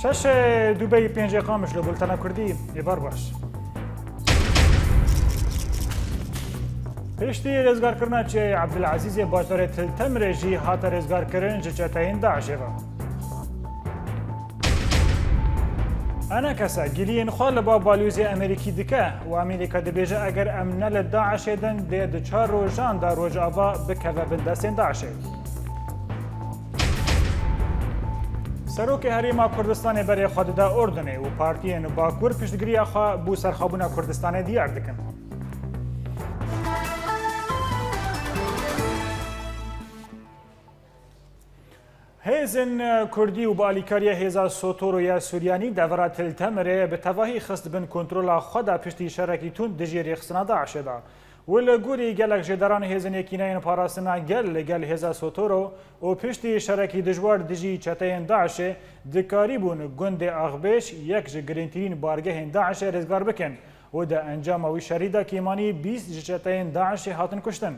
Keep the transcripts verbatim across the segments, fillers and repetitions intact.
Şeşê Dubeyî, pêncê Qamişlo, bultena Kurdî, êvar baş. Piştî rêzgarkirina Çiyayê Ebdilezîzê bajarê Til Temirê jî hate rêzgarkirin ji çeteyên DAIŞê ve. Enekese giliyên xwe li ba balyozê Amerîkî dike û Amerîka dibêje, eger em ne li DAIŞê din, dê di çar rojan de Rojava bikeve bin destên DAIŞê. Serokê Herêma Kurdistanê berê xwe dide Urdunê û partiyên Bakur piştgiriya xwe bo serxwebûna Kurdistanê diyar dikin. Hêzên Kurdî û bi alîkariya hêza Sotoro ya Suryanî devera Til Temirê bi tevahî xist bin kontrola xwe de piştî şerekî tund dijî rêxistina DAIŞê de. Û li gorî gelek jêderan hêzên Yekîneyên Parastina Gel li gel hêza Sotoro û piştî şerekî dijwar dijî çeteyên DAIŞê dikarîbûn gundê Axbêj, yek ji girîngtirîn bargehên DAIŞê, rêzgar bikin û di encama wî şerî de kêmanî bîst ji çeteyên DAIŞê hatin kuştin.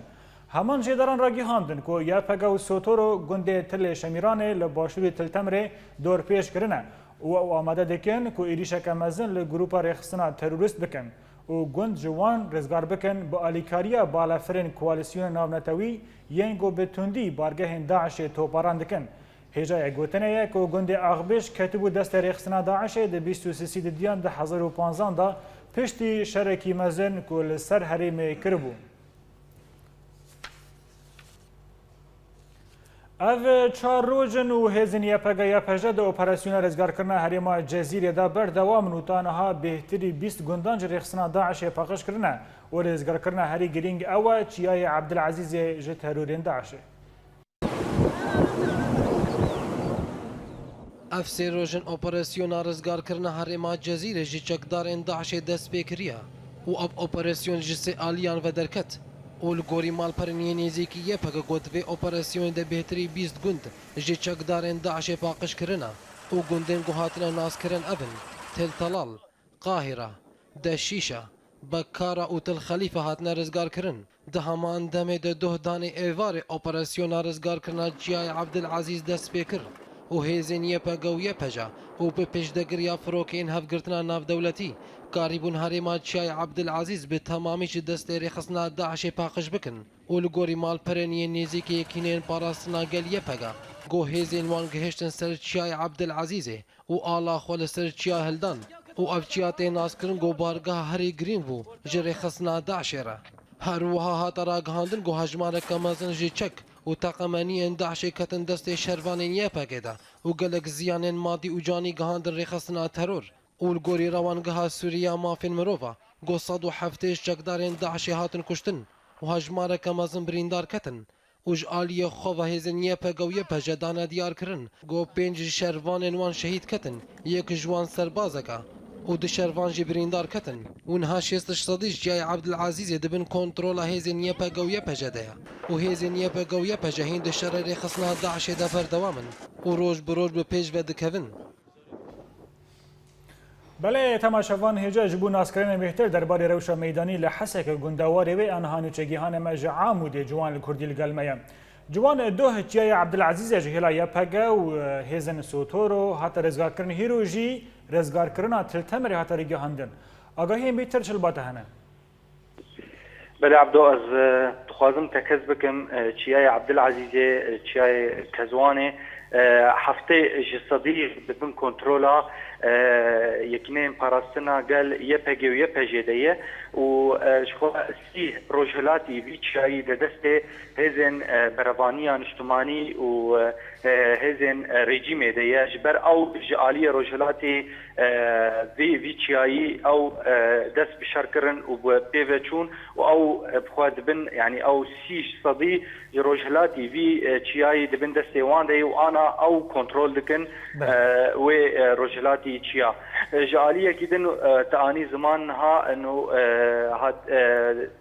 Heman jêderan ragihandin ku Y P G û Sotoro gundê Tilê Şemîranê li başûrê Til Temirê dorpêç kirine û ew amade dikin ku êrîşeke mezin li grûpa rêxistina terorîst bikin û gund ji wan rêzgar bikin, bi alîkariya balafirên koalîsyona navnetewî yên ku bi tundî bargehên DAIŞê toparan dikin. Hêjayê gotinê ye ku gundê Axbêj ketibû destê rêxistina DAIŞê di bîst û sêsî Didiyan du hezar û panzan de, piştî şerekî mezin ku li ser herêmê kiribû. Ev çar roj in û hêzên Y P G Y P J di operasyona rêzgarkirina herêma Cezîrê de berdewam in û ta niha bêhtirî bîst gundan ji rêxistina DAIŞê paqij kirine û rêzgarkirina herî girîng ew e, Çiyayê Ebdilezîzê ji terorên DAIŞê. Ev sê roj in operasyona rizgarkirina herêma Cezîrê ji çekdarên DAIŞê dest pê kiriye û ev operasyon ji sê aliyan ve derket û li gorî malperên yên nêzîkî Y P G ku di vê operasyonê de bêhtirî bîst gund ji çekdarên DAIŞê paqij kirine û gundên ku hatine naskirin ev in: Til Telal, Qahira, Deşîşa, Bekkara û Til Xelîfe hatine rizgarkirin. Di heman demê de doh danê êvarê operasyona rizgarkirina Çiyayê Ebdilezîz dest pê kir û hêzên Y P G û Y P J û bi pêşdegiriya firokeyên hevgirtina navdewletî karîbûn herêma Çiyayê Ebdilezîz bi temamî ji destê rêxistina DAIŞê paqij bikin û li gorî malperên yên nêzîkî Yekîneyên Parastina Gel Y P G, ku hêzên wan gihiştin ser Çiyayê Ebdilezîzê, û ala xwe li ser çiya hildan û ev çiya tê naskirin ku bargeha herî girîng bû ji rêxistina DAIŞê re. Her wiha hate ragihandin ku hejmareke mezin ji çek û teqemeniyên DAIŞê ketin destê şervanên Y P G de û gelek ziyanên madî û canî gihandin rêxistina teror û li gorî Rewangeha Sûrî ya Mafên Mirova ku sed û heftê ji çekdarên DAIŞê hatin kuştin û hejmareke mezin birîndar ketin. Û ji aliyê xwe ve hêzên Y P G û Y P J dane diyar kirin ku pênc ji şervanên wan şehîd ketin, yek ji wan serbazek e û du şervan jî birîndar ketin. Û niha şêst ji sedî ji Çiyayê Ebdilezîzê di bin kontrola hêzên Y P G û Y P J de ye. Û hêzên Y P G û Y P J hîn di şerê rêxistina DAIŞê de berdewam in û roj bi roj bi pêş ve dikevin. Belê, temaşevan, hêja ji bo naskirinê bêhtir derbarê rewşa meydanî li Hesekê gundewarê wê, aniha nûçegihanê me ji Amûdê Ciwan li Kurdî li gel me ye. Ciwan, doh Çiyayê Ebdilezîzê ji hêla Y P G û, e, hêzên Sotoro hate rêzgarkirin, hîro jî rêzgarkirina Til Temirê hate ragihandin. Agahiyên bêhtir çi li ba te hene? Belê Ebdo, ez, e, dixwazim tekez bikim, e, Çiyayê Ebdilezîzê, e, Çiyayê Kezwanê, e, heftê ji sedî di bin kontrola, e, Yekîneyên Parastina Gel Y P G û Y P J de ye û, e, ji xwe sî rojhilatî vî çiyayî di destê hêzên, e, berevaniya niştimanî û, e, hêzên, e, rejîmê de ye. Ji ber ew ji aliyê rojhilatî e, vî, vî çiyayî ew, e, dest bi şer kirin û bi pê ve çûn û ew, e, bi xwe dibin, yanî ew sî sedî ji rojhilatî vî, e, çiyayî di bin destê wan de ye û ana ew kontrol dikin, Belê. e, wê, e, rojhilatî çiya. E, ji aliyekî din, e, te anî ziman niha, e, no, e, hat, e,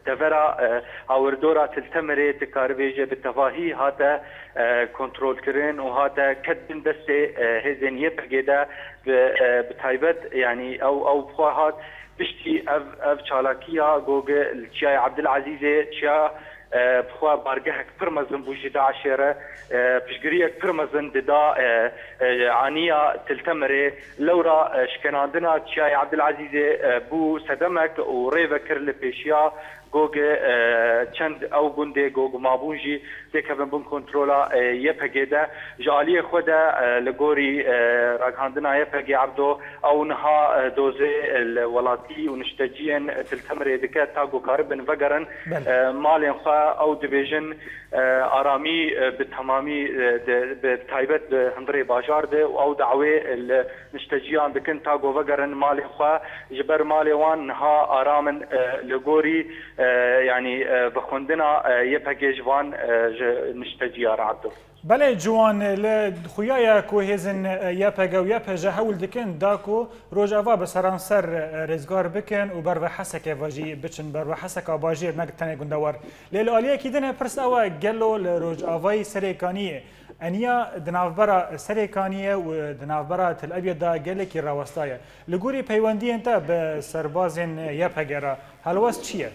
devera, e, hawirdora Til Temirê dikaribêje bi tevahî hate, e, kontrolkirin û hate ket bin destê, e, hêzên Y P G de. Bi, e, bi taybet, yanî ew, ew bi xwe hat Piştî ev, ev çalakiya Gog li Çiyayê Ebdilezîzê, çiya, e, bi xwe bargehek pir mezin bû ji DAIŞê re, e, piştgiriyek pir mezin dida, e, e, aniya Til Temirê. Lewra, e, şikenandina Çiyayê Ebdilezîzê, e, bû sedemek û rê vekir li pêşiya Gog, e, çend ew gundê Gog mabûn jî têkevin bin kontrola, e, Y P G de. Ji aliyê xwe de, e, li gorî, e, ragihandina Y P G Ebdo, ew niha, e, dozê, e, li welatî û nişteciyên, e, Til Temirê dike ta ku karibin vegerin, Belê. e, malên xwe. Ew dibêjin, e, aramî, e, bi temamî, e, de, bi taybet bi hundirê bajar de û ew dawê, e, li nişteciyan dikin ta ku vegerin malê xwe. Ji ber malê wan niha aram in, e, li gorî, e, yanî, e, vexwendina, e, Y P G ji van, e, ji nişteciya re, Ebdo. Belê, ciwan, li xuya ye ku hêzên, e, Y P G û Y P J hewl dikin da ku Rojava bi seranser, e, rêzgar bikin û ber ve Hesekê ve jî biçin, ber ve Heseka bajêr, ne tenê gundewar. Lê li aliyekî din e, pirs ew e, gelo li Rojavayê Serêkaniyê eniya di navbera Serêkaniyê û di navbera Til Ebyad de gelekî rawesta ye. Li gorî peywendiyên te bi serbazên Y P G re helwest çi ye?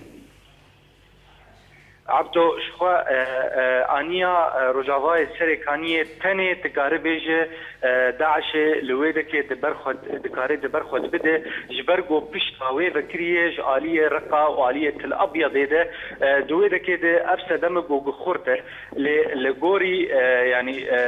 Abdo, ji xwe, e, e, aniya, e, Rojavayê Serêkaniyê tenê dikare bêje, e, DAIŞê li wê dekê di ber xwe, dikare di ber xwe bide, ji ber ku pişta wê vekiriyê ji aliyê Reqa û aliyê Til Abyadê de, e, di wê dekê de ev sedem e ku xurt e. Lê li gorî, e, yanî, e,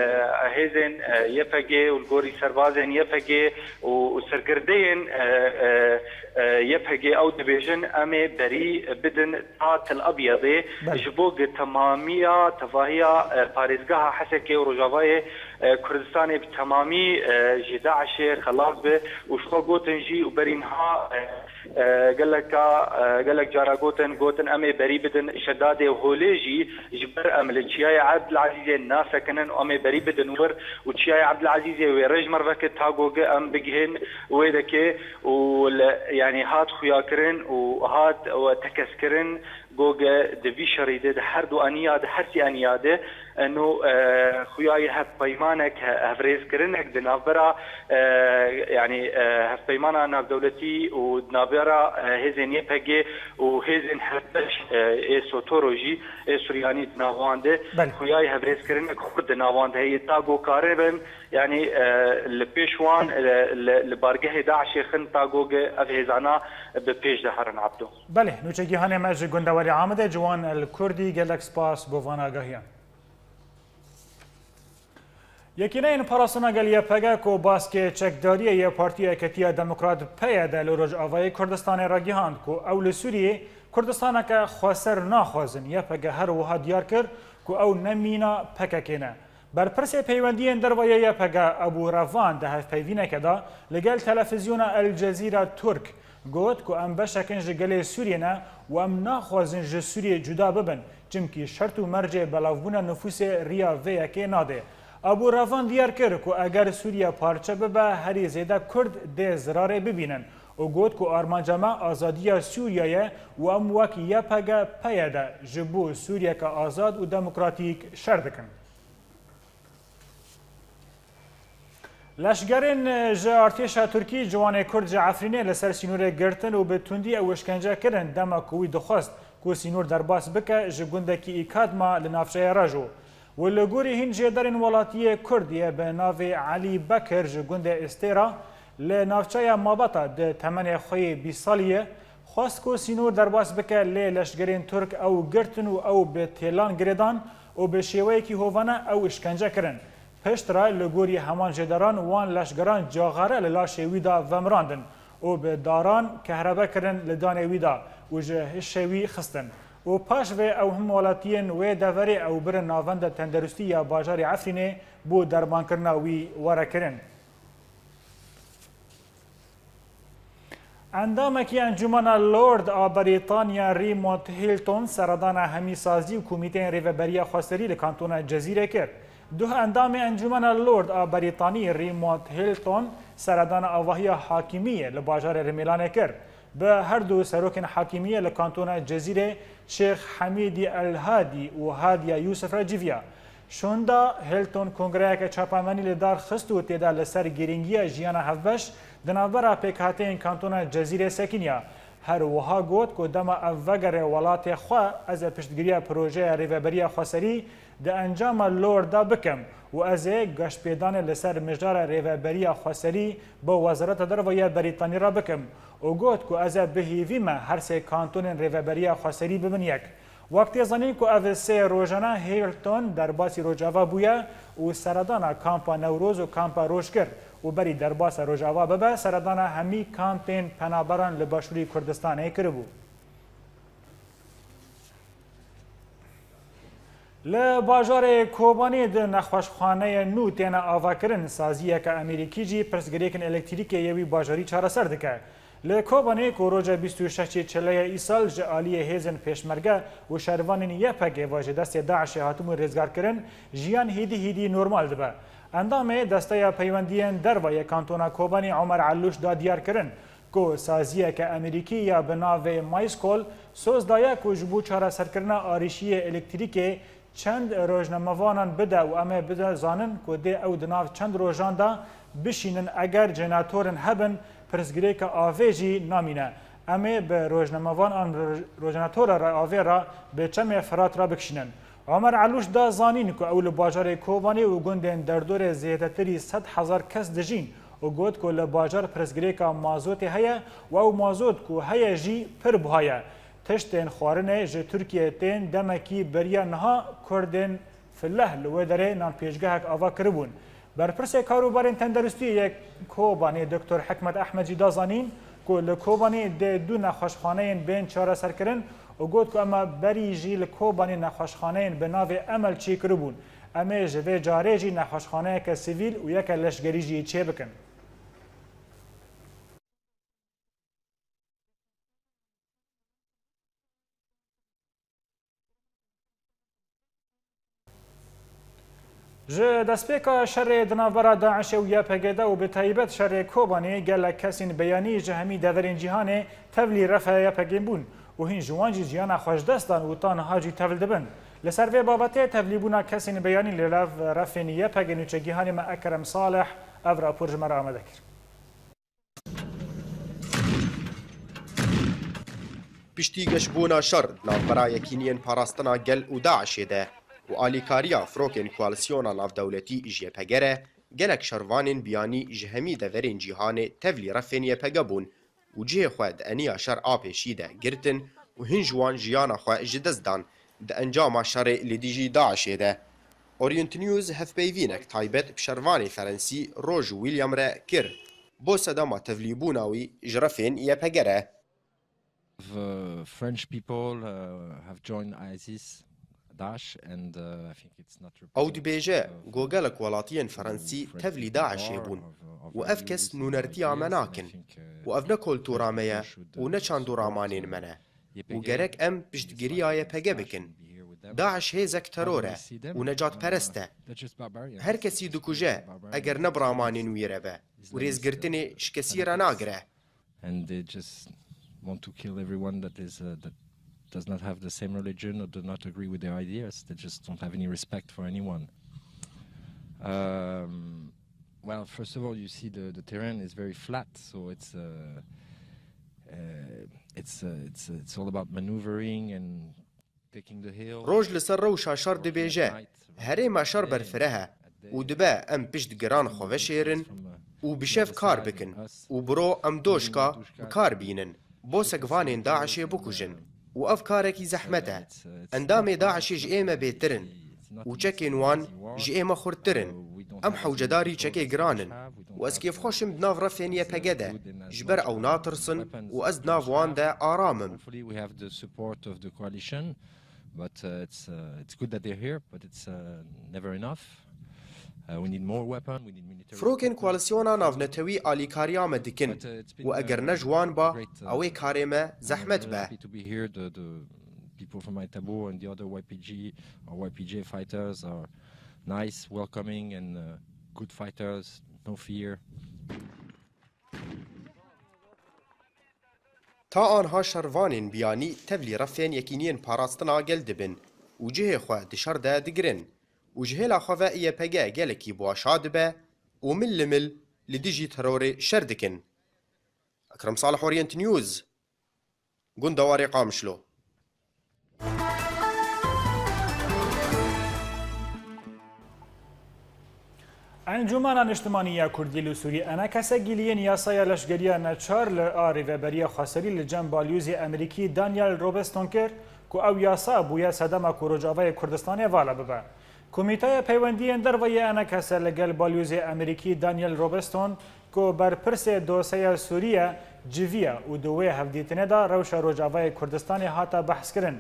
hêzên, e, Y P G û li gorî serbazên Y P G û, û serkirdeyên, e, e, e, Y P G ew dibêjin, em ê berî bidin ta Til Abyadê. Belê. Ji bo ku temamiya, tevahiya, e, parêzgeha Hesekê û Rojavayê, e, Kurdistanê bi temamî, e, ji DAIŞê xelas be û ji xwe gotin jî û berî niha, e, e, geleka, e, gelek cara gotin, gotin, em ê berî bidin Şedadê û holê jî ji ber em li Çiyayê Ebdilezîzê nasekinin û em ê berî bidin wir û Çiyayê Ebdilezîzê wê rê ji me re veke ta Gogê em bigihên wê dekê û li, yanî hat xuyakirin û hat, e, tekez kirin. Gogê di vî şerî de, di her du aniya de, her sî aniya de, e, no, e, xuya ye hevpeymanek, he-, hevrêzkirinek di navbera, e, yanî, e, hevpeymana navdewletî û di navbera, e, hêzên Y P G û hêzên hevbeş, e, ê Sotoro jî, ê Suryanî di nav wan de, Belê. xuya ye hevrêzkirinek xurt di nav wan de heye, ta ku karibin, yanî, e, li pêş wan, e, li, li bargehê DAIŞê xin ta Gogê ev hêzana bi pêş de herin, Abdo. Belê, nûçegîhanê me ji gundewalî Amedê Ciwan El Kurdî, gelek spas bo van agahiyan. Yekîneyên Parastina Gel Y P G ku baskê çekdariyê yê Partiya Yeketiya Demokrat P Y D li Rojavayê Kurdistanê re gihand ku ew li Sûriyê Kurdistaneke xweser naxwazin. Y P G her wiha diyar kir ku ew ne mîna P K K ne. Berpirsê peywendiyên derve yê Y P G Ebû Revan di hevpeyvîneke de li gel televîzyona El Cezîra Turk got ku em beşek in ji gelê Sûriyê ne û em naxwazin ji Sûriyê cuda bibin, çimkî şert û mercê belavbûna nifûsê riya vê yekê nade. Ebû Revan diyar kir ku eger Sûriye parçe bibe, herî zêde Kurd dê zirarê bibînin û got ku armanca me azadiya Sûriye ye û em wek Y P G P Y D ji bo Sûriyeke azad û demokratîk şer dikin. Leşgerên ji artêşa Tirkî ciwanê Kurd ji Efrînê li ser sînorê girtin û bi tundî ew îşkence kirin, dema ku wî dixwest ku sînor derbas bike, ji gundekî Îkadma li navçeya Rajo. Û li gorî hîn jêderên welatiyê Kurd yê bi navê Elî Bekir ji gundê Îstêra li navçeya Mabata di temenê xwe yê bîst salî ye, xwest ku sînor derbas bike, lê leşgerên Tirk ew girtin û ew bi têlan girêdan û bi şêweyekî hovane ew îşkence kirin. Piştre li gorî heman jêderan wan leşgeran caxare li laşê wî de vemirandin û bi daran kehrebe kirin li danê wî de û ji hişê wî xistin. Û paş vê ew him welatiyên wê deverê ew birin navenda tenderustî ya bajarê Efrînê bo dermankirina wî were kirin. Endamekî Encûmena Lord a Berîtanya Remote Hilton seredana hemî sazî û komîteyên rêveberiya xweserî li kantona Cezîrê kir. Duh endamê Encûmena Lord a Berîtanî Remote Hilton seredana avahiya hakimiyê li bajarê Rimêlanê kir. Bi her du serokên hakimiyê li kantona Cezîrê Şêx Hemîdî El Hadî û Hadiya Yûsif re civiya. Şûnda Hilton kongreyeke çapemenî li dar xist û tê de li ser girîngiya jiyana hevbeş, Di navbera pêkhateyên kantona Cezîrê sekiniya. Her wiha got ku dema ev vegere welatê xwe, ez ê piştgiriya projeya Rêveberiya Xweserî di encama Lourdes de bikim û ez ê geştpêdanê li ser mijdara Rêveberiya Xweserî bi Wezareta Derve ya Berîtanî re bikim û got ku ez ê bi hêvî me her sê kantonên Rêveberiya Xweserî bibin yek. Wek tê zanîn ku ev sê rojane Hilton derbasî Rojava bûye û seredana Kampa Newroz û Kampa Rojgir û berî derbasa Rojava bibe, seredana hemî kampên penaberan li Başûrê Kurdistanê kiribû. Li bajarê Kobanê di nexweşxaneya nû têne avakirin, saziyeke Amerîkî jî pirsgirêkên elektrîkê yê wî bajarî çareser dike. Li Kobanê ku roja bîst û şeş Çêleya îsal ji aliyê hêzên pêşmerge û şervanên Y P G ve ji destê DAIŞê hatibûn rêzgarkirin, jiyan hêdî hêdî normal dibe. Endamê Desteya Peywendiyên Derve yê Kantona Kobanê Omer Elûş da diyar kirin ku saziyeke Amerîkî ya bi navê MISCOL soz daye ku ji bo çareserkirina arîşiyê elektrîkê çend rojnamevanan bide û em ê bide zanin ku dê ew di nav çend rojan de bişînin, eger jenetorên hebin, pirsgirêka avê jî namîne. Em ê bi rojnamevan an roj-, rojenatora re avê re bi Çemê Firat re bikişînin. Omer Elûş da zanîn ku ew li bajarê Kobanê û gundên derdorê zêdetirî sed hezar kes dijîn û got ku li bajar pirsgirêka mazotê heye û ew mazot ku heye jî pir buha ye. Tiştên xwarinê ji Tirkiyeyê tên demekî beriya niha Kurdên Fileh li wê derê nanpêşgehek ava kiribûn. Berpirsê Karûbarên Tenderustiyê yê Kobanê Doktor Hikmet Ehmed jî da zanîn ku li Kobanê dê du nexweşxaneyên bên çareserkirin û got ku ema berî jî li Kobanê nexweşxaneyên bi navê Emel çêkiribûn. Em ê ji vê carê jî nexweşxaneyeke sivîl û yeke leşgerî jî çêbikin. Ji destpêka şerê di navbera DAIŞê û Y P G de û bi taybet şerê Kobanê gelek kesên beyanî ji hemî deverên cîhanê tevlî refa Y P G bûn û hîn ji wan jî jiyana xwe ji dest dan û ta niha jî tevl dibin. Li ser vê babetê tevlîbûna kesên beyanî li nav refên Y P G nûçegîhanê me Ekrem Salih ev rapor ji me re amade kir. Piştî geşbûna şer di navbera Yekîniyên Parastina Gel û DAIŞê de û alîkariya firokên Koalîsyona Navdewletî ji Y P G re, gelek şervanên biyanî ji hemî deverên cîhanê tevlî refên Y P G bûn û cihê xwe di eniya şer a pêşî de girtin û hin ji wan jiyana xwe ji dest dan di encama şerê li dijî DAIŞê de. Orient News hevpeyvînek taybet bi şervanê Ferensî Roj William re kir. Bo sedema tevlîbûna wî ji refên Y P G re. The French people, uh, have joined ISIS, DAIŞ, and, uh, I think it's not Ew dibêje, ku gelek welatiyên Ferensî tevlî DAIŞê bûn û ev kes nûnertiya me nakin û ev ne kultura me ye û ne çand û ramanên me ne û gerek em piştgiriya Y P G bikin. DAIŞ hêzek teror e û necatperest e. Her kesî dikuje eger ne bi ramanên wî re be û rêzgirtinê ji kesî re nagire. And they just want to kill everyone that is, uh, that does not have the same religion or do not agree with their ideas. They just don't have any respect for anyone. Um, well, first of all, you see the, the terrain is very flat, so it's, uh, uh, it's, uh, it's, uh, it's all about maneuvering and Roj li ser rewşa şer dibêje, herêma şer berfireh e û dibe em pişt giran xwe veşêrin û bi şev kar bikin û bi ro em doşka bi kar bînin, bo segvanên DAIŞê bikujin û ev karekî zehmet e. Endamê DAIŞê ji ê me bêtir in û çekên wan ji ê me xurttir in. Em hewcedarî çekê giran in û ez kêfxweş im di nav refên Y P G de, ji ber ew natirsin û ez di nav wan de aram im. Hopefully we have the support of the coalition, but, uh, it's, uh, it's good that they're here, but it's, uh, never enough. Uh, we need more weapon, we need military Firokên equipment. Koalisyona Navnetewî alîkariya me dikin But, uh, it's been, û eger uh, ne ji wan ba, great, uh, ew ê karê me I'm zehmet very be. Happy to be here. The, the people from Aitabour and the other Y P G or Y P J fighters are nice, welcoming and, uh, good fighters, no fear. Ta anha şervanên biyanî tevlî refên Yekîniyên Parastina Gel dibin û cihê xwe di şer de digirin û ji hêla xwe ve Y P G gelekî bi aşa dibe û mil li mil li dijî terorê şer dikin. Ekrem Salih, Orient News, Gundewarê Qamişlo. Encûmena Niştimanî ya Kurdî li Sûriyê, ENKS, giliyên yasaya leşgeriya neçar li a rêveberiya xweserî li cem balyozê Amerîkî Daniel Robeston kir ku ew yasa bûye sedema ku Rojavayê Kurdistanê vala bibe. Komîteya Peywendiyên Derve yê ENKS li gel balyozê Amerîkî Daniel Robeston, ku berpirsê dosyeya Sûrî ye, civiya û di wê hevdîtinê de rewşa Rojavayê Kurdistanê hate behskirin.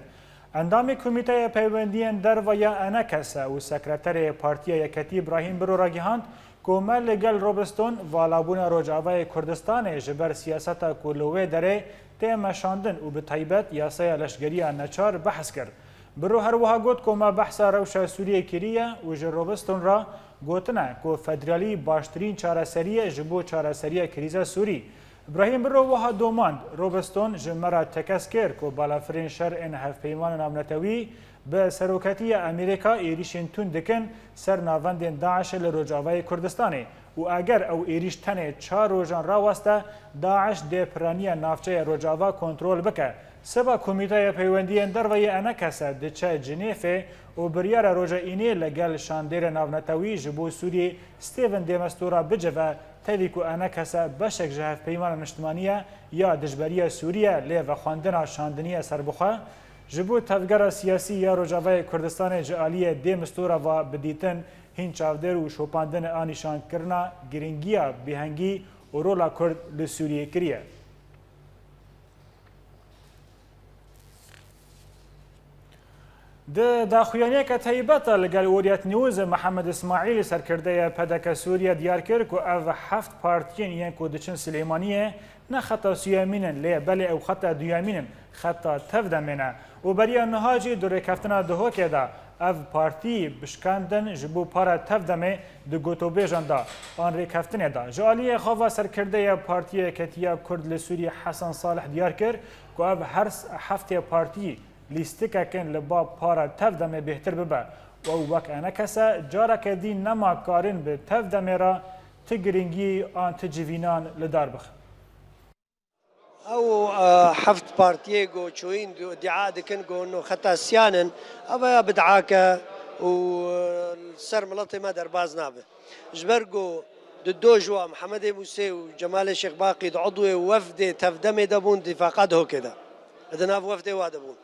Endamê Komîteya Peywendiyên Derve ya ENKS û Sekreterê Partiya Yeketî Brahîm Biro ragihand ku me li gel Robeston valabûna Rojavayê Kurdistanê ji ber siyaseta ku li wê derê tê meşandin û bi taybet yasaya leşgeriya neçar behs kir. Biro her wiha got ku me behsa rewşa Sûriyê kiriye û ji Robeston re gotine ku federalî baştirîn çareserî ye ji bo çareseriya krîza Sûrî. Brahîm Biro wiha domand, Robeston ji me re tekez kir ku balafirên şer ên Hevpeyvana Navnetewî bi seroketiya Amerîka êrîşên tund dikin ser navendên DAIŞ li Rojavayê Kurdistanê û eger ew êrîş tenê çar rojan raweste, DAIŞ dê piraniya navçeya Rojava kontrol bike. Seba Komîteya Peywendiyên Derve yê ENKS diçe Cinêfê û biryara roja Înê li gel şandêrê navnetewî ji bo Sûriyê Stephen de Mistura bicive, tevî ku ENKS beşek ji Hevpeymana Niştimanî ye ya dijberiya Sûrî ye, lê vexwendina şandinî ye serbixwe. Ji bo tevgera siyasî ya Rojavayê Kurdistanê ji aliyê de Mistura ve bi dîtin hîn çavdêr û şopandin a nîşankirina girîngiya bêhengî û rola Kurd li Sûriyê kiriye. Di daxuyaniyeke taybet de li gel Orient News, Mihemed Îsmaîl, serkirdeyê P D K Sûriye, diyar kir ku ev heft partiyên yên ku diçin Silêmaniyê ne xeta suyemîn in, lê belê ew xeta duyemîn in, xeta Tevdemê ne. Û beriya niha jî di rêkeftina Duhokê de ev partî bişkandin ji bo para Tevdemê di gotobêjan de an rêkeftinê de. Ji aliyê xwe ve serkirdeyê Partiya Yeketiya Kurd li Sûriyê Hesen Salih diyar kir ku ev her s-, heftê partî lîstikekin li ba para Tevdemê bêhtir bibe û ew wek ENKS careke dî nema karin bi Tevdemê re ti girîngî an ti civînan li dar bixin. Ew, e, heft partiyê ku çûyîn du-, dîa dikin ku no xeta siyan in, ev ya bid'ake û, e, li ser miletê me derbaz nabe. Ji ber ku di do ji wan Mihemedê Mûsê û Cemalê Şêx Baqî di udwê wefdê Tevdemê de bûn, Tîfaqa Duhokê de. Di nav wefdê wa de bûn.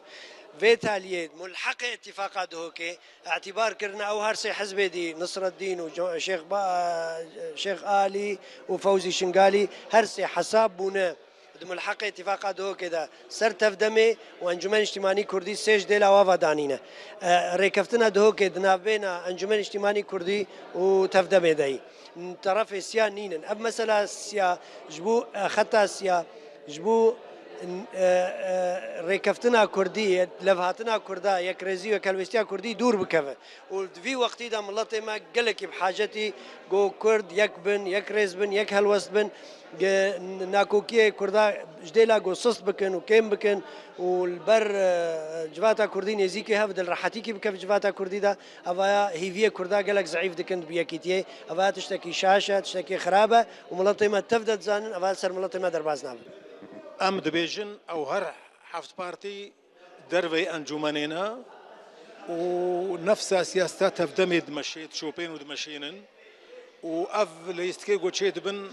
Vê taliyê mulheqê Tîfaqa Duhokê, îtîbar kirine ew her sê hizbê dî, Nisreddîn û Co-, Şêx Ba-, Şêx Alî û Fewzî Şingalî, her sê hesab bûne di mulheqê Tîfaqa Duhokê de ser Tevdemê û Encûmen Niştîmanî Kurdî sê ji dêla wa ve danîne. E, rêkeftina Duhokê di navbêna Encûmen Niştîmanî Kurdî û Tevdemê de yî. Terefê siya nînin. Ev mesela siya ji bo, e, xeta siya ji bo, e, e, rêkeftina Kurdî, levhatina Kurda, yekrêzî û yekhelwêstiya Kurdî dûr bikeve. Û di vî wextî de miletê me gelekî bi hacetî ku Kurd yek bin, yek rêz bin, yek helwest bin, ge-, nakokiyê Kurda ji dêla ku sist bikin û kêm bikin û li ber, e, civata Kurdî nêzîkî hev, di li rehetîkî bikeve civata Kurdî de, evaya hîviyê Kurda gelek zeîf dikin bi yekîtiyê. Evaya tiştekî şaş e, tiştekî xirab e û miletê me tev de dizanin, evaya li ser miletê me derbas nabe. Em dibêjin ew her heft partî derveyî encûmenê ne û nefsa siyaseta Tevdemê dimeşê-, dişopên û dimeşînin û ev lîstikê ku çê dibin,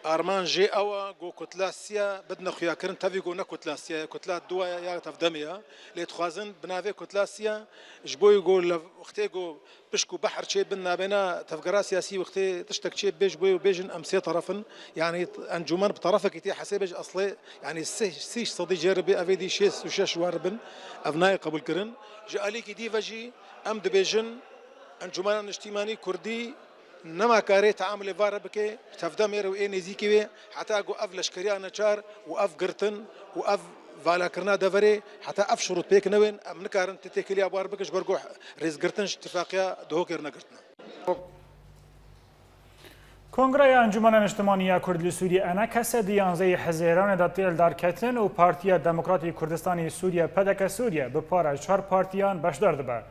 armanc jê ew e ku kutla siya bidine xuyakirin, tevî ku ne kutla siya ye, kutla duwa ye ya Tevdemê ye. Lê dixwazin bi navê kutla siya ji bo ku li wextê ku pişk û behr çê bin nabêna tevgera siyasî wextê tiştek çê bê ji bo bêjin em sê teref in. Yanî encûmen bi terefekî tê hesêbe ji eslê, yanî sê, sî sedî jê re bê, evê dî şêst û şeş war bin. Ev nayê qebûlkirin. Ji alîkî dî ve jî em dibêjin Encûmena Niştîmanî Kurdî nema karê teamulê va re bike, bi Tevdemê re û ê nêzîkî wê, heta ku ev leşkeriya neçar û ev girtin û ev valakirina deverê, heta ev şurût pêk newên, em nikarin ti têkiliya bar bikin, ji ber ku rêzgirtin ji tifaqiya Duhokê re negirtine. Kongreya Encûmena Niştimanî ya Kurd li Sûriyê, ENKS, di yanzeyê Hezêranê de tê li darketin û Partiya Demokratî Kurdistanê Sûriye, P D K Sûriye, bi para çar partiyan beşdar dibe.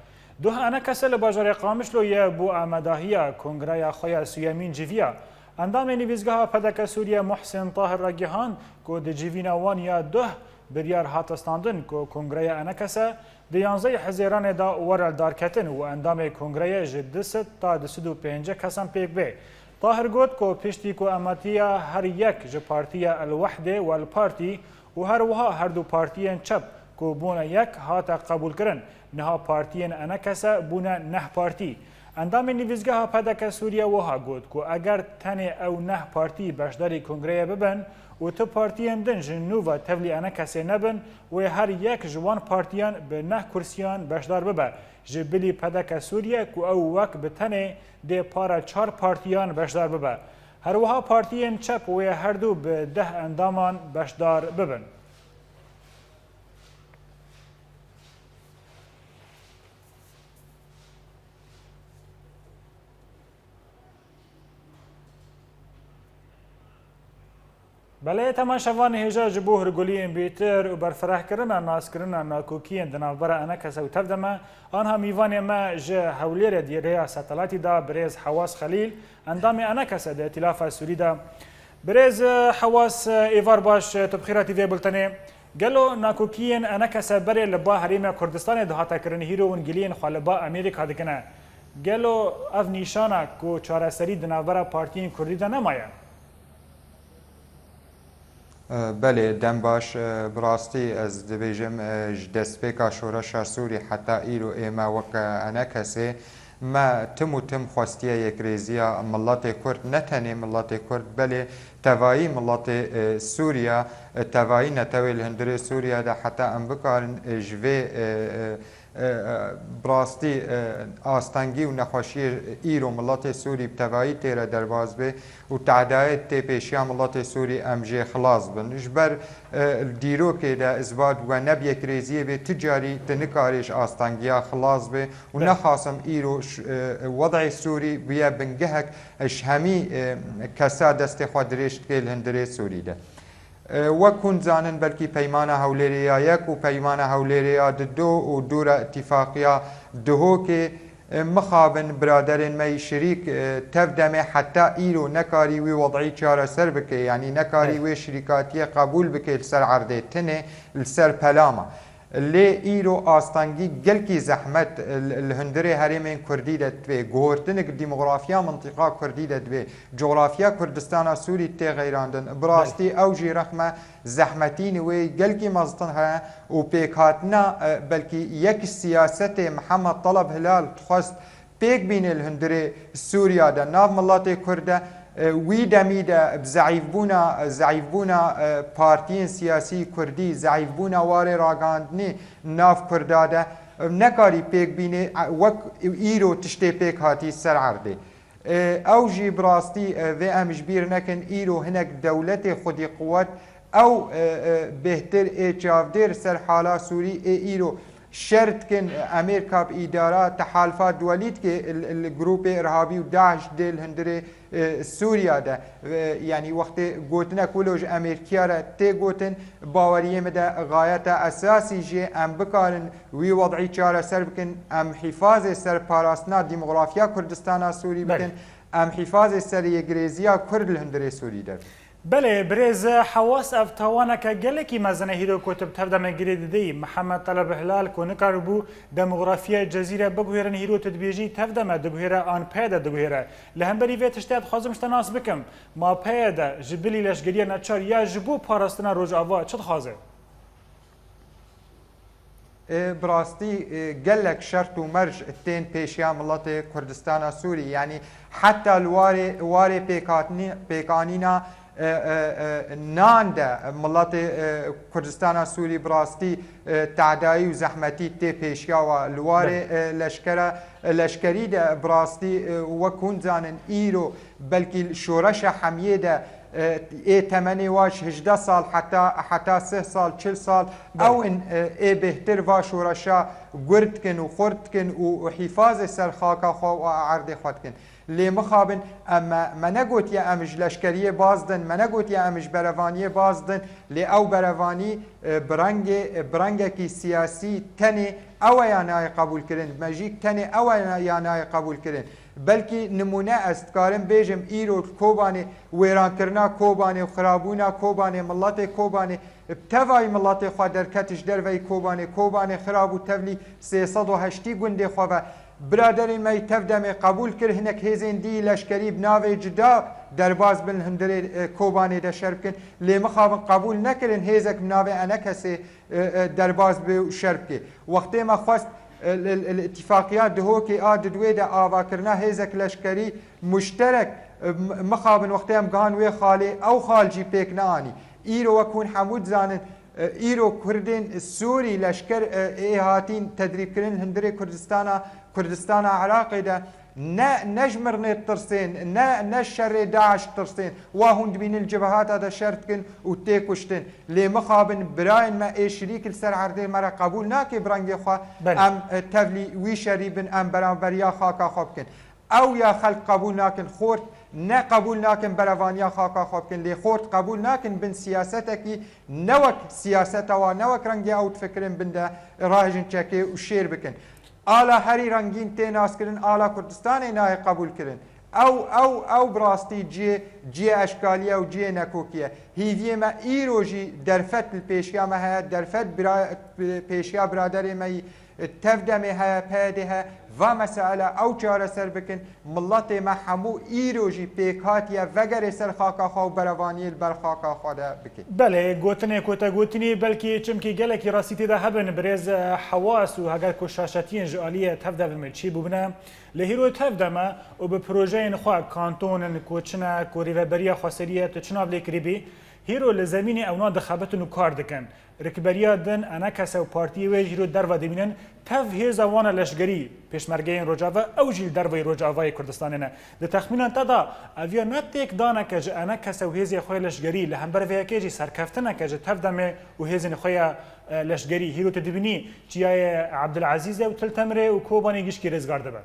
Duh ENKS li bajarê Qamişloyê bo amedahiya kongreya xwe ya siyemîn civiya. Endamê nivîzgeha P D K Sûriye Muhsin Tahir ragihand ku di civîna wan ya duh biryar hate standin ku Kongreya Enekese di yanzdehê Hezêranê de were lidarketin û endamê Kongreyê ji du sed ta du sed û pêncî kesan pêk bê. Tahir got ku piştî ku emetiya her yek ji partiya El Wehdê û El Partî û her wiha her du partiyên çep ku bûne yek hate qebûlkirin, niha partiyên Enekese bûne neh partî. Endamê nivîzgeha P D K Sûriye wiha got ku eger tenê ew neh partî beşdarî kongreyê bibin û tu partiyên din ji nû ve tevlî Enekesê nebin, wê her yek ji wan partiyan bi neh kursiyan beşdar bibe, ji bilî P D K Sûriye ku ew wek bi tenê dê para çar partiyan beşdar bibe. Her wiha partiyên çep wê her du bi deh endaman beşdar bibin. Belê, temaşevanê hêja, ji bo hirguliyên bêtir û berfirehkirina naskirina nakokiyên di navbera Enekese û Tevdeme, anha mîvanê me ji Hewlêrê di rêya satelaytî de birêz Hewas Xelîl, endamê Enekese di Îtîlafa Sûrî de. Birêz, e, Hewas, e, êvar baş, e, tu bi xêr hatî vê bultenê. Gelo nakokiyên Enekese berê li ba Herêma Kurdistanê dihate kirin, hîro hûn giliyên xwe li ba Amerîka dikine? Gelo ev nîşana ku çareserî di navbera partiyên Kurdî de nemaye? Belê, dem baş. Bi rastî ez dibêjim, ji destpêka şoreşa Sûrî heta îro ême wek Enekesê me tim û tim xwestiye yekrêziya miletê Kurd, ne tenê miletê Kurd, belê tevayî miletê, e, Sûriya, e, tevayî netewê li hundirê Sûriya de heta em bikarin, e, ji vê, e, e, e, e, bi rastî, e, astengî û nexweşiyê îro miletê Sûrî bi tevayî tê re derbas bê û tehdayê tê pêşiya miletê Sûrî em jê xilas bin. Ji ber, e, dîrokê de îsbat bûye ne bi yekrêziyê bê, tu carî tu nikarê ji astengiya xilas bê û Belê. nexasim îro ş-, e, wed'ê Sûrî bûye bingehek ji hemî, e, kesa destê xwe dirêj dike li hundirê Sûrî de. E, wek hûn zanin, belkî Peymana Hewlêrê ya Yek û Peymana Hewlêrê ya Dido û dûra Îtîfaqiya Duhokê, e, mixabin biraderên me yî şirîk, e, Tevdemê heta îro nekarî wî wed'î çareser bike, yanî nekarî Evet. wê şirîkatiyê qebûl bike li ser erdê tinê, li ser pelama. Lê îro astengî gelkî zehmet, e, li, li hundirê herêmên Kurdî de divê, guhortinik demografya mintîqa Kurdî de divê, cografya Kurdistana Sûrî tê xeyrandin. Bi rastî Belê. ew jî rexme zehmetî wê gelkî mezin heye û pêkhatina, e, belkî yek siyasetê Mihemed Teleb Hilal dixwest pêk bîne li hundirê Sûriya de, nav miletê Kurd de, e, wî demî de bi zeîfbûna, zeîfbûna, e, partiyên siyasî Kurdî, zeîfbûna warê ragihandinê nav Kurda de, e, nekarî pêk bîne, e, wek îro tiştê pêk hatî ser erdê. E, ew jî bi rastî, e, vê em ji bîr nekin, îro hinek dewletê xwedî quwet, ew, e, e, bêhtir ê çavdêr ser hala Sûrî ê îro şer dikin, e, Amerîka bi îdara tehalifa duwelî dike, li, li grûpê irhabî û DAIŞ dê li hundirê, e, Sûriya de. E, yanî wextê gotinek wilo ji Amerîkiya re tê gotin, baweriyê min de gayeta esasî jê em bikarin wî wed'î çareser bikin, em hîfazê ser parastina demografya Kurdistana Sûrî Belê. bikin, em hîfazê ser yekgirêziya Kurd li hundirê Sûrî de bikin. Belê, birêz Hewas, ev tawaneke gelekî mezin e hîro ku tu bi Tevdemê girê dideyî. Mihemed Teleb Hilal ku nikaribû demografiyê Cezîre biguhêrin, hîro tu dibêjî Tevdeme diguhêre an P Y D diguhêre. Li hemberî vê tiştê dixwazim ji te nas bikim. Ma P Y D ji bilî leşgeriya neçar ya ji bo parastina Rojava çi dixwaze? E, bi rastî, e, gelek şert û merc tên pêşiya miletê Kurdistana Sûrî. Yanî heta li warê, warê pêkhatinî-, pêkanîna, e, e, e, nan de miletê, e, Kurdistana Sûrî bi rastî, e, tehdayî û zehmetî tê pêşiya wa. Li warê, Belê. e, leşkera, e, leşkerî de bi rastî, e, wek hûn zanin îro belkî şoreşa hemiyê de, e, ê temenê wa ji hejdeh sal heta, heta sih sal, çil sal, Belê. ew in, e, ê bêhtir va şoreşa gur dikin û xurt dikin û, û hîfazê ser xaka xwe û erdê xwe dikin. Lê mixabin, em me, me negotiye em ji leşkeriyê baz din, me negotiye em ji berevaniyê baz din, lê ew berevanî, e, bi rengê, e, bi rengekî siyasî tenê ew e ya nayê qebûlkirin, bi mejîk tenê ew e ya nayê qebûlkirin. Belkî nimûne ez dikarim bêjim, îro Kobanê, wêrankirina Kobanê û xirabûna Kobanê, miletê Kobanê, bi tevayî miletê xwe derket ji derveyî Kobanê, Kobanê xirab û tevlî sê sed û heştî gundê xwe ve. Biraderên me yî tev demê qebûl kir, hinek hêzên dî leşkerî bi navê cida derbas bin li hundirê, e, Kobanê de şer bikin. Lê mixabin qebûl nekirin hêzek bi navê Enekesê, e, e, derbas bê û şer bike. Wextê me xwest, e, li, li, li îtîfaqiya Duhokê a Didwê de avakirina hêzek leşkerî muşterek, e, m-, mixabin wextê em gihan wê xalê, ew xal jî pêk neanî. Îro wek hûn hemû dizanin, e, îro Kurdên Sûrî leşker, e, ê hatîn tedrîbkirin li hundirê Kurdistana, Kurdistana Iraqê de ne, ne ji mirnê ditirsên, ne, ne ji şerê DAIŞ ditirsên. Wa hûn dibînin li cibehata de şer dikin û tê kuştin. Lê mixabin birayên me ê şirîk li ser erdê me re qebûl nake bi rengê xwe. Belê. Em, e, tevlî wî şerî bin, em beranberiya xaka xwe bikin. Ew ya xelk qebûl nakin, xort ne qebûl nakin berevaniya xaka xwe bikin, lê xort qebûl nakin bin siyasetekî ne wek siyaseta wa, ne wek rengê ew difikirin bin de rahêjin çekê û şêr bikin. Ala herî rengîn tê naskirin, ala Kurdistanê nayê qebûlkirin. Ew, ew, ew bi rastî ciyê, ciyê eşkalî ye û ciyê nekokî ye. Hîviyê me îro jî derfet li pêşiya me heye, derfet bira-, pêşiya biraderê me yî tev demê heye, P Y D heye, va mesaila ew çareser bikin, miletê me hemû îro jî pêk hatiye vegerê ser xaka xwe û berevaniyê li ber xaka xwe de bike. Belê, gotinê ku te gotinî belkî çimkî gelekî rastî tê de hebin, birêz, e, Hewas û heger ku şaşetiyên ji aliyê tev demê çî bûbine, lê hîro tev deme û bi projeyên xwe, kanton in ku çi ne, ku rêveberiya xweserî ye, tu çi nav lê kirîbî, hîro li zemînê ewna dixebitin û kar dikin. Rikberiya din, Enekese û partiyê wê jî îro derve dimînin, tev hêza wan e leşgerî, pêşmergeyên Rojava, ew jî li derveyî Rojavayê Kurdistanê ne. Di texmînan te de, ev ya ne têkdaneke ji Enekese û hêzê xwe yê leşgerî, li hember vê yekê jî serkeftineke ji tev demê û hêzên xwe ya, e, leşgerî. Hîro tu dibînî, çiyayê Ebdulezîzê û Til Temirê û Kobanê gişkî rêzgar dibe.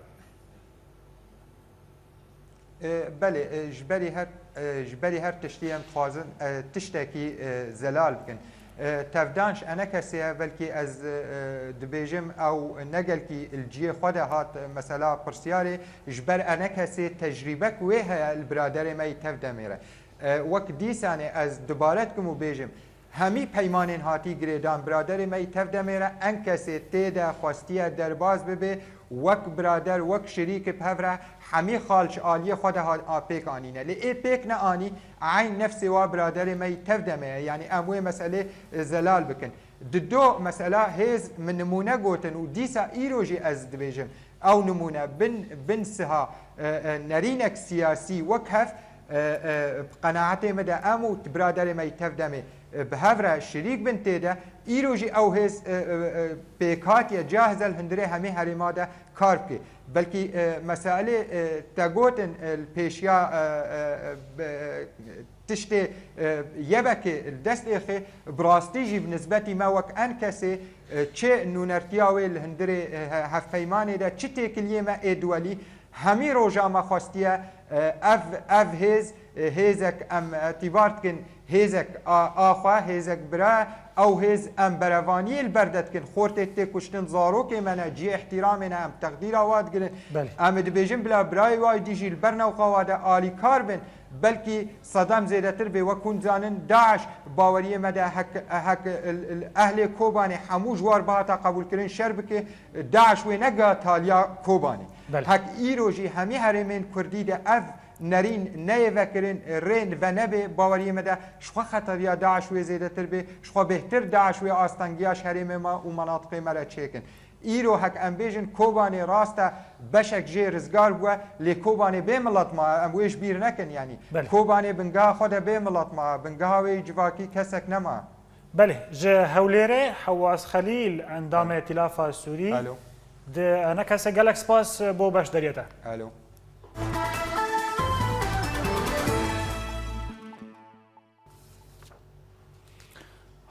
E, belê, e, ji berî her, e, ji berî her tiştî em dixwazin, e, tiştekî, e, zelal bikin. E, tevdan ji Enekesê ye, belkî ez, e, e, dibêjim ew ne gelkî li cihê xwe de hat, e, mesela pirsiyarê, ji ber Enekesê tecrîbek wê heye li biraderê me yî tev demê re. E, wek dîsanê ez dubare dikim û bêjim, hemî peymanên hatî girêdan biraderê me yî tev demê re, Enekesê tê de xwestiye derbas bibe, wek birader, wek şirîk bi hev re hemî xal ji aliyê xwe de ha-, a pêk anîne. Lê ê pêk neanî, eyn nefsê wa biraderê me yî tev demê ye. Yanî em wê meselê, e, zelal bikin. Di do mesela hêz min nimûne gotin û dîsa îro jî ez dibêjim, ew nimûne bin, bin siha, e, e, nerînek siyasî wek hev, e, e, bi qenaetê me de em û biraderê me yî tev demê, e, bi hev re şirîk bin tê de, îro jî ew hêz, e, e, e, pêk hatiye, cahiz e li hundirê hemî herêma de kar bike. Belkî, e, meselê, e, te gotin, e, li pêşiya, e, e, e, be-, tiştê, e, yebekê li dest êxê, bi rastî jî bi nisbetî me wek Enekesê, e, çi nûnertiya wê li hundirê, e, he-, hevpeymanê de, çi têkiliyê me ê duwelî, hemî roja me xwestiye, e, ev, ev hêz, e, hêzek em îtibar dikin, hêzek a, a xwe, hêzek bira, ew hêz em berevaniyê li ber de dikin. Xortê tê kuştin, zarokê me ne, cihê îhtîramê ne, em texdîra wa digirin. Belê. Em ê dibêjin bila birayê wa dî jî li ber newqa wa de alîkar bin. Belkî sedem zêdetir bê. Wek hûn dizanin, DAIŞ baweriyê me de hek, hek il, il, ehlê Kobanê hemû ji war bihata qebûlkirin şer bike, DAIŞ wê negiha taliya Kobanê. Belê. Hek îro jî hemî herêmên Kurdî de ev nerîn neyê vekirin, rê venebê, baweriyê me de ji xwe xeteriya DAIŞ wê zêdetir bê, ji xwe bêhtir DAIŞ wê astengiya ji herêmê me û menatiqê me re çêkin. Îro hek em bêjin Kobanê rast e, beşek jê rizgar bûye, lê Kobanê bê milet maye, em wê ji bîr nekin, yanî. Belê. Kobanê bingeha xwe de bê milet maye, bingeha wê yî civakî kesek nema. Belê, ji Hewlêrê Hewas Xelîl, endamê Tîlafa Sûrî. Alo. Di Enekesê, gelek spas bo beşdariya te. Alo.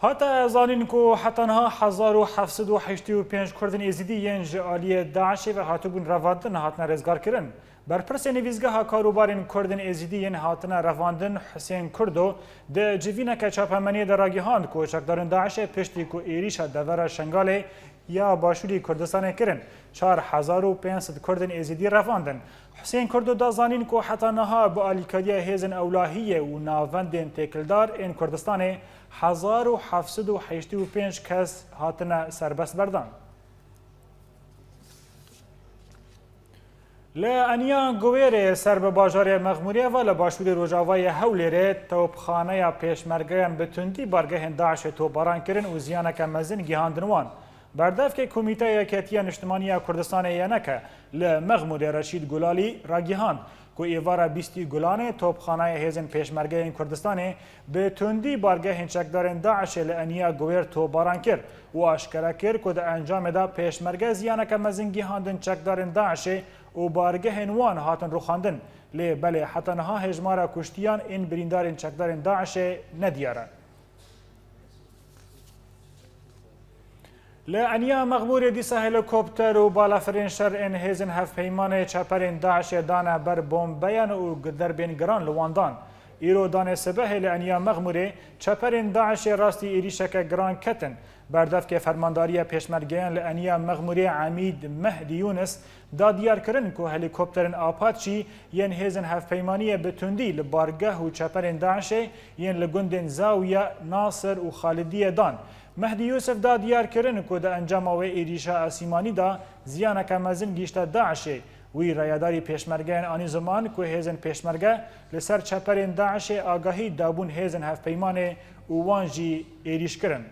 Hate zanîn ku heta niha hezar û heft sed û heştê û pênc Kurdên Êzidî yên ji aliyê DAIŞê ve hatibûn revandin, hatine rêzgarkirin. Berpirsê Nivîsgeha Karûbarên Kurdên Êzidî yên hatine revandin Husên Kurdo di civîneke çapemeniyê de ragihand ku çekdarên DAIŞê piştî ku êrîşa devera Şengalê ya Başûrî Kurdistanê kirin, çar hezar û pênc sed Kurdên Êzidî revandin. Husên Kurdo da zanîn ku heta niha bi alîkariya hêzên ewlahiyê û navendên têkildar ên Kurdistanê hezar û heft sed û heştê û pênc kes hatine serbestberdan. Li Eniya Guwêrê ser bi bajarê Mexmûriyê ve li başûrê rojavayê Hewlêrê topxaneya pêşmergeyan bi tundî bargehên DAIŞê topbaran kirin û ziyaneke mezin gihandin wan. Berdevkê Komîteya Yeketiya Niştimanî ya Kurdistanê, Y N K, li Mexmûrê Reşîd Gulalî ragihand ku êvara bîstî Gulanê topxanaya hêzên pêşmergeyên Kurdistanê bi tundî bargehên çekdarên DAIŞê li Eniya Guwêr topbaran kir û aşkere kir ku di encamê de pêşmerge ziyaneke mezin gihandin çekdarên DAIŞê û bargehên wan hatin rûxandin. Lê belê heta niha hêjmara kuştiyan ên birîndarên çekdarên DAIŞê nediyar e. Li Eniya Mexmûrê dîsa helîkopter û balafirên şer ên hêzên hevpeymanê çeperên DAIŞê dane ber bombeyan û derbên giran li wan dan. Îro danê sibehê li Eniya Mexmûrê çeperên DAIŞê rastî êrîşeke giran ketin. Berdevkê Fermandariya Pêşmergeyan li Eniya Mexmûrê Emîd Mehdî Yûnis da diyar kirin ku helîkopterên Apache yên hêzên hevpeymaniyê bi tundî li bargeh û çeperên DAIŞê yên li gundên Zawiya, Nasir û Xalidiyê dan. Mehdî Yûsif da diyar kirin ku di encama wê êrîşa esîmanî de ziyaneke mezin gihîşte DAIŞê. Wî rayedarî pêşmergeyan anî ziman ku hêzên pêşmerge li ser çeperên DAIŞê agahî dabûn hêzên hevpeymanê û wan jî êrîş kirin.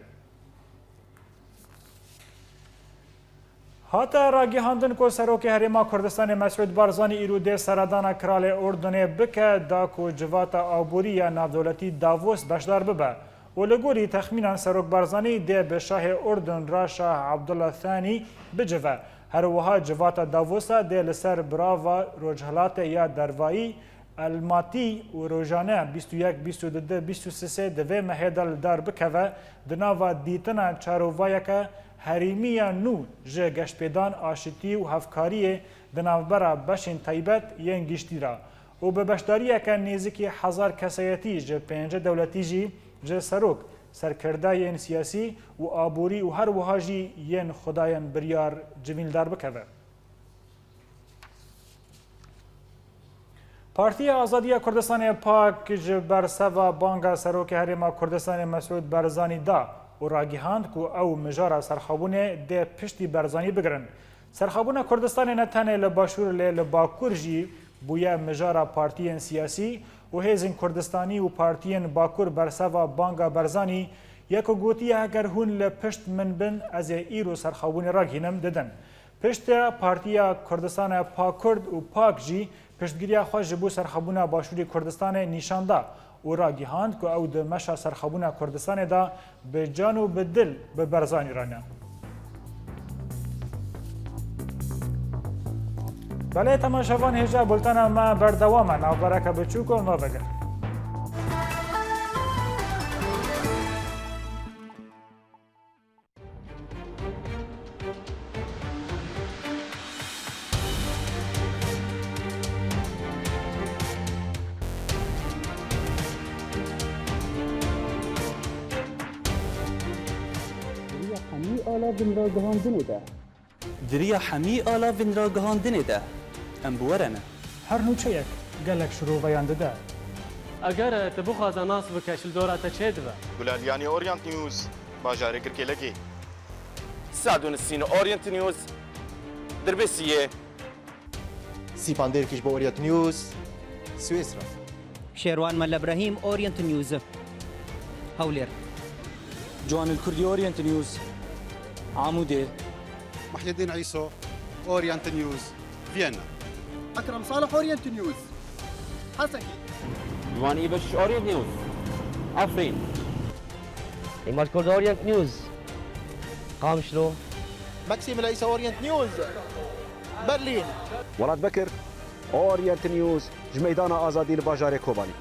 Hate ragihandin ku Serokê Herêma Kurdistanê Mesûd Barzanî îro dê seredana Kralê Urdunê bike, da ku civata aborî ya navdewletî Davos beşdar bibe û li gorî texmînan Serok Barzanî dê bi Şahê Urdun re Şah Abdullah Thanî bicive. Her wiha civata Davosa dê li ser birava Rojhilatê ya Dervayî Elmatî û rojane bîst û yek, bîst û du, bîst û sê di vê mehê de li dar bikeve, di nava dîtina çarovayeke herêmî ya nû ji geştpêdan, aşitî û hevkariyê di navbera beşên taybet yên giştî re û bi beşdariyeke nêzîkî hezar kesayetî ji pêncî dewletî jî ji serok, serkirdeyên siyasî û aborî û her wiha jî yên xwedayên biryar civîn li dar bikeve. Partiya Azadiya Kurdistanê, PAK, ji berseva banga Serokê Herêma Kurdistanê Mesûd Barzanî da û ragihand ku ew mijara serxwebûnê dê piştî Barzanî bigirin. Serxwebûna Kurdistanê ne tenê li Başûr lê li Bakur jî bûye mijara partiyên siyasî û hêzên Kurdistanî û partiyên Bakur berseva banga Barzanî ye ku gotiye, heger hûn li pişt min bin, ez ê îro serxwebûnê ragihînim, didin. Piştre Partiya Kurdistana PAKurd û PAK jî piştgiriya xwe ji bo serxwebûna Başûrê Kurdistanê nîşan da û ragihand ku ew di meşa serxwebûna Kurdistanê de bi can û bi dil bi Barzanî re ne. Belê temaşevan, hêja bultena me berdewam e. Navbereke biçûk û me vegir. Di riya hemî ala vinragihandinê de. Di riya hemî ala vinragihandinê de. Em bi we re ne. Her nûçeyek gelek şiroveyan dide. Eger tu bixwaze nas bike, ji li dora te çê dibe. Gulal Yanî, Orient News, bajarê Kirkêlekê. Sadu Nisîn, Orient News, Dirbêsiyê. Sîpan Dêrkiş bo Orient News, Swêsra. Şêrwan Mele Brehîm, Orient News, Hewlêr. Ciwanil Kurdî, Orient News, Amûdê. Muhyiddin Îso, Orient News, Viyana. Ekrem Salih, Orient News, Hesekî. Ciwanî Beşîş, Orient News, Efrîn. Îmaj Kurd, Orient News, Qamişlo. Maksîm Leysa, Orient News, Berlîn. Welat Bekir, Orient News, ji Meydana Azadî li bajarê Kobanî.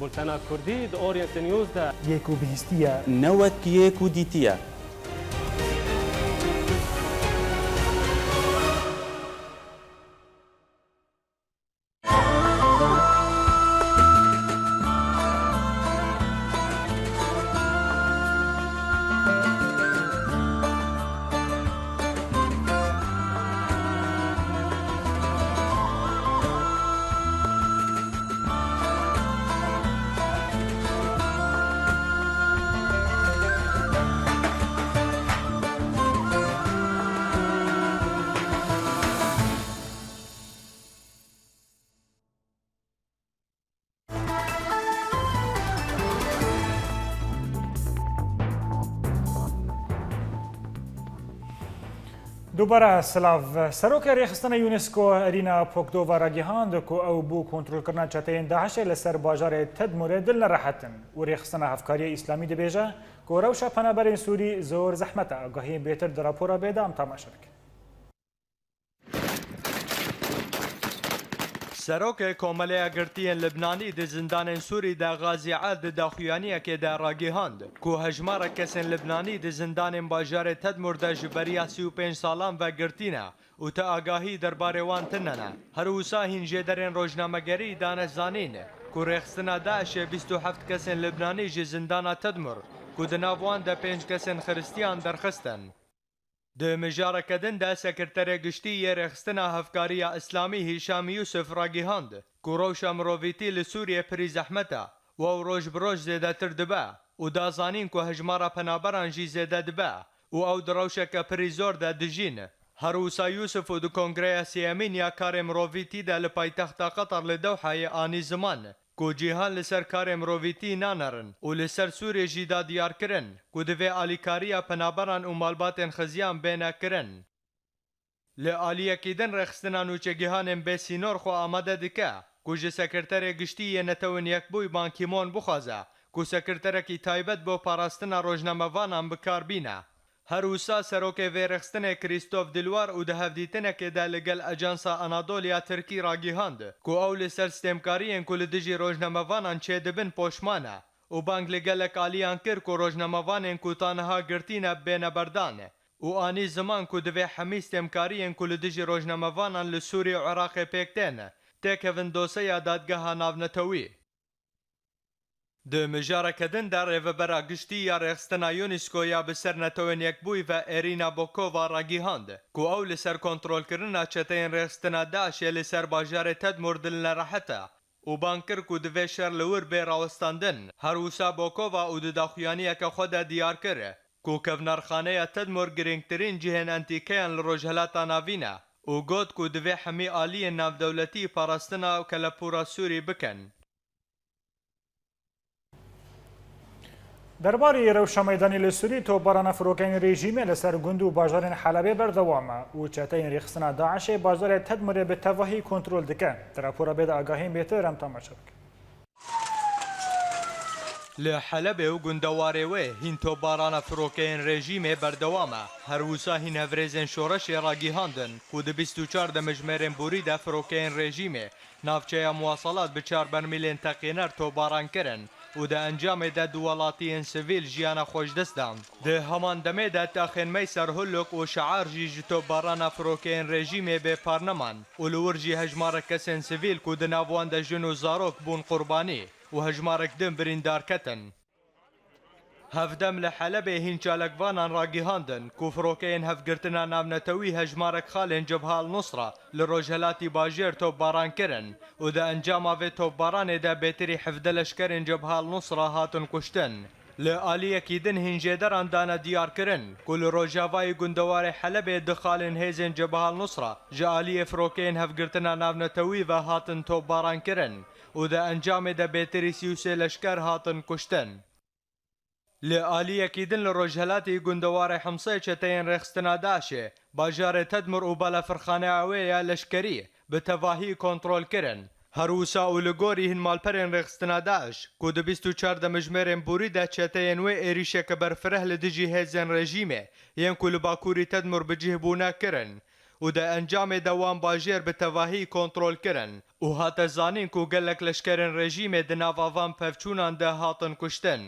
Bultena Kurdî di Orient News de. Yê ku bihîstiye. Ne wek yê ku dîtiye. Dubare silav. Serokê Rêxistina UNESCO Erîna Pokdova ragihand ku ew bû kontrolkirina çeteyên DAIŞê li ser bajarê Tedmurê dil nerehet in û Rêxistina Hevkariyê Îslamî dibêje ku rewşa penaberên Sûrî zor zehmet e. Agahiyên bêtir di rapora bê de em temaşe bikin. Serokê Komeleya Girtiyên Libnanî di zindanên Sûrî de Xazî Erd di daxuyaniyekê de ragihand ku hejmarek kesên Libnanî di zindanên bajarê Tedmur de ji beriya sî û pênc salan ve girtî ne û ti agahî derbarê wan tune ne. Her wisa hîn jêderên rojnamegerî dane zanîn ku rêxistina DAIŞê bîst û heft kesên Libnanî ji zindana Tedmur ku di nav wan de pênc kesên Xiristiyan derxistin. Di mijareke din de Sekreterê Giştî yê Rêxistina Hevkariya Îslamî Hîşam Yûsif ragihand ku rewşa mirovîtî li Sûriyê pirî zehmet e û ew roj bi roj zêdetir dibe û da zanîn ku hejmara penaberan jî zêde dibe û ew di rewşeke pirî zor de dijîn. Her wisa Yûsif û di Kongreya Sêyemîn ya Karê Mirovîtî de li paytexta Qetar li Dewhayê anî ziman ku cîhan li ser karê mirovîtî nanerin û li ser Sûriyê jî da diyarkirin ku divê alîkariya penaberan û malbatên xiziyan bêne kirin. Li aliyekî din rêxistina nûçegihanên bê sînor xwe amade dike ku ji Sekreterê Giştî yê Netewên Yekbûyî Ban Ki-moon bixwaze ku sekreterekî taybet bo parastina rojnamevanan bi kar bîne. Her wisa serokê vê rêxistinê Krîstof Dilwar û di hevdîtinekê de li gel Ajansa Anadolu ya Tirkî ragihand ku ew li ser stêmkariyên ku li dijî rojnamevanan çêdibin poşman e û bang li gelek aliyan kir ku rojnamevanên ku ta niha girtî ne bêne berdan û anî ziman ku divê hemî stêmkariyên ku li dijî rojnamevanan li Sûrî û Iraqê pêk tên têkevin doseya Dadgeha Navnetewî. Di mijareke din de Rêvebera Giştî ya Rêxistina UNESCO ya bi ser Netewên Yekbûyî ve Erîna Bokova ragihand ku ew li ser kontrolkirina çeteyên rêxistina DAIŞê li ser bajarê Tedmur dilnerehet e û bang kir ku divê şer li wir bê rawestandin. Her wisa Bokova û di daxuyaniyeke xwe de diyar kir ku kevnarxaneya Tedmur girîngtirîn cihên entîkeyan li Rojhelata Navîn e û got ku divê hemî aliyên navdewletî parastina kelepûra Sûrî bikin. Derbarî rewşa meydanî li Sûrî, topbarana firokeyên rejîmê li ser gund û bajarên Helebê berdewam e û çeteyên rêxistina DAIŞê bajarê Tedmurê bi tevahî kontrol dike. Di rapora bê de agahiyên bêtir em temaşe bikin. Li Helebê û gundewarê wê hîn topbarana firokeyên rejîmê berdewam e. Her wisa hîn hevrêzên şoreşê ragihandin ku di bîst û çar demijmêrên borî de firokeyên rejîmê navçeya Muwasalat bi çar bermîlên teqîner topbaran kirin û di encamê de du welatiyên sivîl jiyana xwe ji dest dan. Di heman demê de taxên Meyser Huluk û Şear jî ji topbarana firokeyên rejîmê bêpar neman û li wir jî hejmarek kesên sivîl ku di nav wan de jin û zarok bûn qurbanî û hejmarek din birîndar ketin. Hevdem li Helebê hîn çalakvanan ragihandin ku firokeyên Hevgirtina Navnetewî hejmarek xalên Cebha El-Nusra li rojhelatî bajêr topbaran kirin û di encama vê topbaranê de bêtirî hevdeh leşkerên Cebha El-Nusra hatin kuştin. Li aliyekî din hîn jêderan dane diyarkirin ku li rojavayî gundewarê Helebê du xalên hêzên Cebha El-Nusra ji aliyê firokeyên Hevgirtina Navnetewî ve hatin topbaran kirin û di encamê de bêtirî sî û sê leşker hatin kuştin. Li aliyekî din li rojhelatî gundewarê Himsê çeteyên rêxistina DAIŞê bajarê Tedmur û balafirxaneya wê ya leşkerî bi tevahî kontrol kirin. Her wisa û li gorî hin malperên rêxistina DAIŞ ku di bîst û çar demijmêrên borî de çeteyên wê êrîşeke berfireh li dijî hêzên rejîmê yên ku li bakurî Tedmur bi cih bûne kirin û di encamê de wan bajêr bi tevahî kontrol kirin û hate zanîn ku gelek leşkerên rejîmê di nava van pevçûnan de hatin kuştin.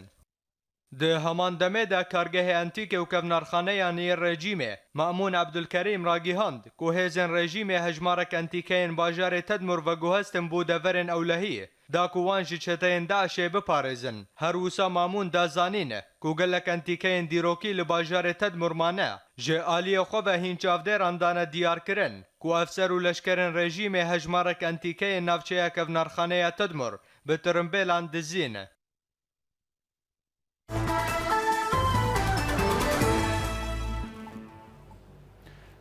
Di heman demê de kargehê entîkê û kevnarxaneyan yê rejîmê Mamûn Ebdulkerîm ragihand ku hêzên rejîmê hejmarek entîkeyên bajarê Tedmur veguhestin bo deverên ewlehî, da ku wan ji çeteyên DAIŞê biparêzin. Her wisa Mamûn da zanîn ku gelek entîkeyên dîrokî li bajarê Tedmur mane. Ji aliyê xwe ve hîn çavdêran dane diyarkirin ku efser û leşkerên rejîmê hejmarek entîkeyên navçeya kevnarxaneya Tedmur bi tirimbêlan dizîn.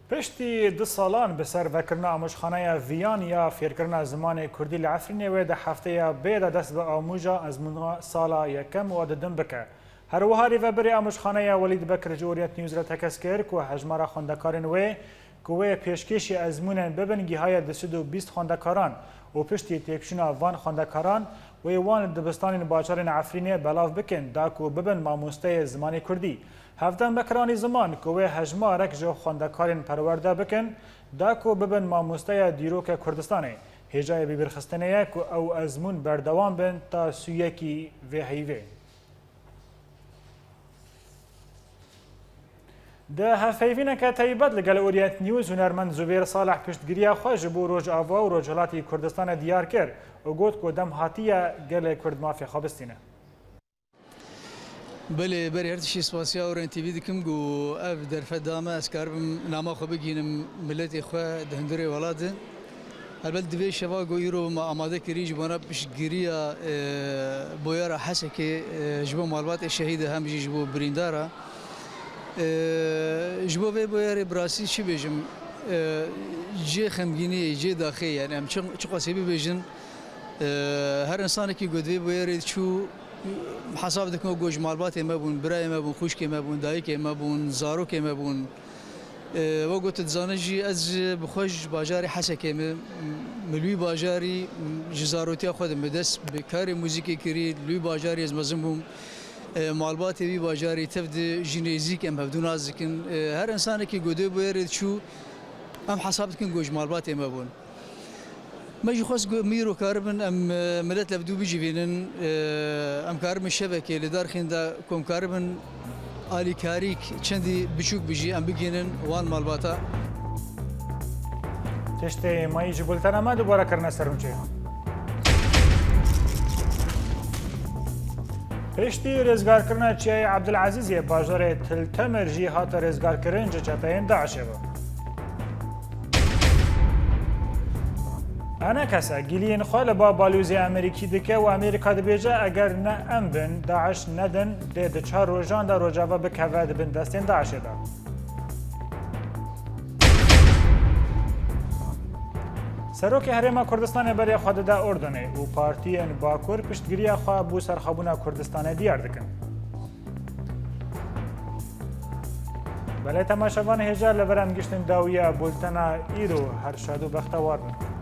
Piştî du salan bi ser vekirina amûjxaneya Viyan ya fêrkirina zimanê kurdî li Efrînê wê di hefteya bê de dest bi amûja ezmûna sala yekem û a didin bike. Her wiha rêvebirê Amûjxaneya Welîd Bekir ji Orient News re tekez kir ku hejmara xwendekarên wê ku wê pêşkêşî ezmûnên bibin gihaye du sed û bîst xwendekaran û piştî têkçûna van xwendekaran wê wan li dibistanên bajarên Efrînê belav bikin da ku bibin mamosteyê zimanê kurdî. Hevdem Bekir anî ziman ku wê hejmarek ji xwendekarên perwerde bikin da ku bibin mamosteya dîroka Kurdistanê. Hêjayê bibîrxistinê ye ku ew ezmûn berdewam bin ta sûyekî vê heyvê. Di hevpeyvîneke taybet li gel Orient News hunermend Zubêr Salih piştgiriya xwe ji bo Rojava û Rojhilatî Kurdistanê diyar kir û got ku dem hatiye gelê Kurd mafê xwe bistîne. Belê, berî her tiştî spasiya Orient T V dikim ku ev derfet da me, ez karibim nama xwe bigihînim miletê xwe di hundirê welat de. Helbet di vê şeva ku îro me amade kirî ji bona piştgiriya, e, boyara Hesekê, e, ji bo malbatê şehîd e hem jî ji bo birîndara. E, ji bo vê boyarê bi rastî çi bêjim? E, cê xemgîniyê, cê daxê, yani em çi, çiqasî bibêjin, e, her insanekî ku di vê boyarê diçû, hesab dikin ku ji malbatê me bûn, birayê me bûn, xwişkê me bûn, dayikê me bûn, zarokê me bûn. E, wek ku tu dizane jî ez bi xwe ji bajarê Hesekê me, min li wî bajarî ji zarotiya xwe de min dest bi karê muzîkê kirî, li wî bajarî ez mezin bûm. E, malbatê wî bajarî tev de jî nêzîk em hevdû nas dikin. E, her insanekî ku dê boyarê diçû, em hesab dikin ku ji malbatê me bûn. Me jî xwest ku em îro karibin em, e, milet li hevdû bicivînin, e, em karibin şevekê li darxîn de ku em karibin alîkarîk çendî biçûk bijî em bigihînin wan malbata. Tiştê mayî ji bultena me dubare kirine ser nûçeyan. Piştî rêzgarkirina Çiyayê Ebdulezîzê, bajarê Til Temir jî hate rêzgarkirin ji çeteyên DAIŞê ve. Enekese giliyên xwe li ba balûzê Amerîkî dike û Amerîka dibêje, eger ne em bin, DAIŞ nedin, dê di çar rojan de Rojava bikeve di bin destên DAIŞê de. Serokê Herêma Kurdistanê berê xwe dide Urdunê û partiyên Bakur piştgiriya xwe bo serxwebûna Kurdistanê diyar dikin. Belê temaşevan, hêja li vir em giştin dawiya bultena îro, her şad û bextewar bin.